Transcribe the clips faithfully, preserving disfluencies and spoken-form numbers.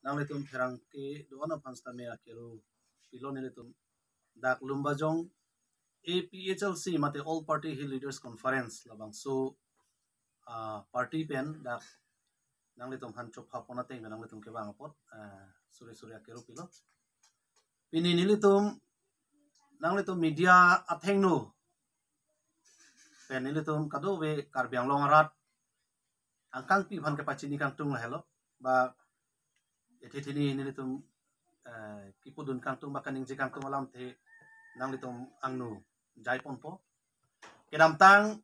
nanglitum pherangke do-an aphan sitame akero pilo nelitum dak Lumbajong A P H L C mate All Party Hill Leaders Conference labangso ah, party pen dak nanglitum aphan chopha pon ateng nanglitum kevang apot ah, suri suri akero pilo. Pini nelitum nanglitum media athengno pen nelitum kadokave Karbi Anglong arat angkangpi aphan kepachini kangtung lahelo ba ethithini nelitum eh, kipudun kangtung ba kaningje kangtung alamthe nanglitum angno jai ponpo. Kedamtang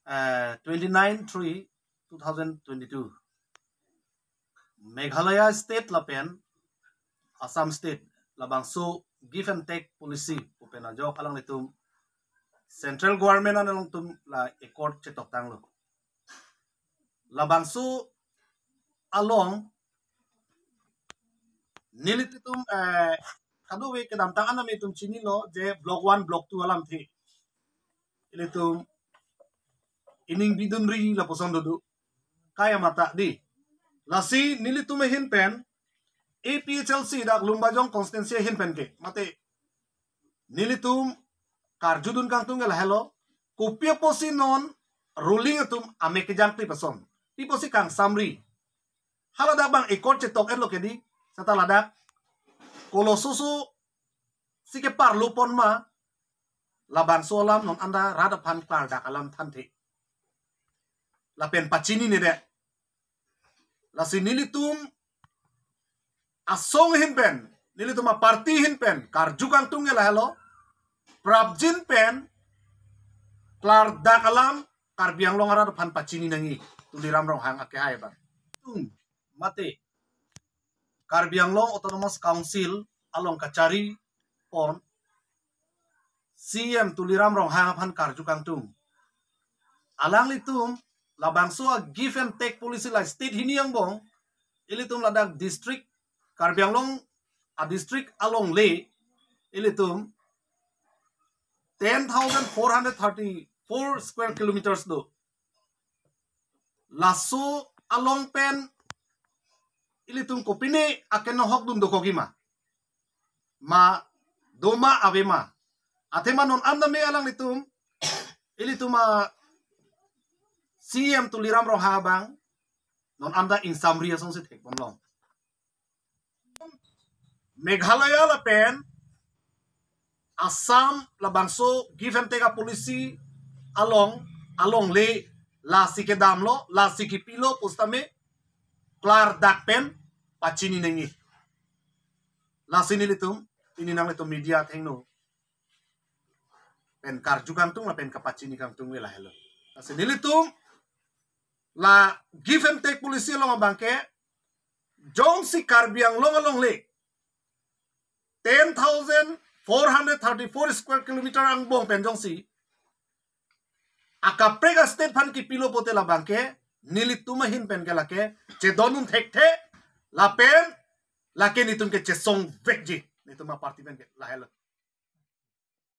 eh, twenty-nine three two thousand twenty-two Meghalaya State lapen Assam State labangso give and take policy pu pen ajok alanglitum Central Government along tum la accord chetok tanglo. Labangso along nelitum eh, kadokave kedamtang anam itum chinilo je block one, block two alamthe ilitum ining bidunri lapuson dodo. Kaya mata di. Lasi nelitum ahin pen A P H L C dak Lumbajong constituency ahin pen ke mate nelitum karjudun kangtung ke lahelo. Kopi apotsi non ruling atum amek kejang kli pason. Pi apotsi kangsamri. Haladak bang accord chetok etlo ke di. Seta ladak kolososo si keparlo pon ma labangso alam non anda rat aphan klardak alam thanthe. Lapen pachini nede. Lasi nelitum asong ahin pen, nelitum aparty ahin pen karju kangtung ke lahelo. Prapjin pen klardak alam Karbi Anglong arat aphan pachini nangji Tuliram Ronghang akehai abang. Tum mate Karbi Anglong Autonomous Council along kachari pon C M Tuliram Ronghang aphan karju kangtung. Alanglitum labangso a give and take policy la state hini angbong ilitum ladak district Karbi Anglong a district alongle ilitum ten thousand four hundred thirty-four square kilometers do. Laso along pen ilitum kopine akenohok dun dokok ima. Ma doma ave ma. Athema non anda me alanglitum ilitum a C M Tuliram Ronghang abang non anda ingsamri asong si thek ponlong. Meghalaya lapen Assam labangso give and take a policy along alongle lasi kedamlo, lasi kipilo pu sitame klardak pen pachini nangji. Lasi nelitum pini nanglitum media athengno pen karju kangtung lapen kapachini kangtung le lahelo. Lasi nelitum la give and take policy along abang ke jongsi Karbi Anglong alongle ten thousand four hundred thirty-four square kilometer angbong pen jongsi akaprek a state aphan kipilo pote labang ke nelitum ahin pen ke lake chedondun thekthe lapen lake nelitum ke chesong vekji nelitum aparty pen ke lahelo.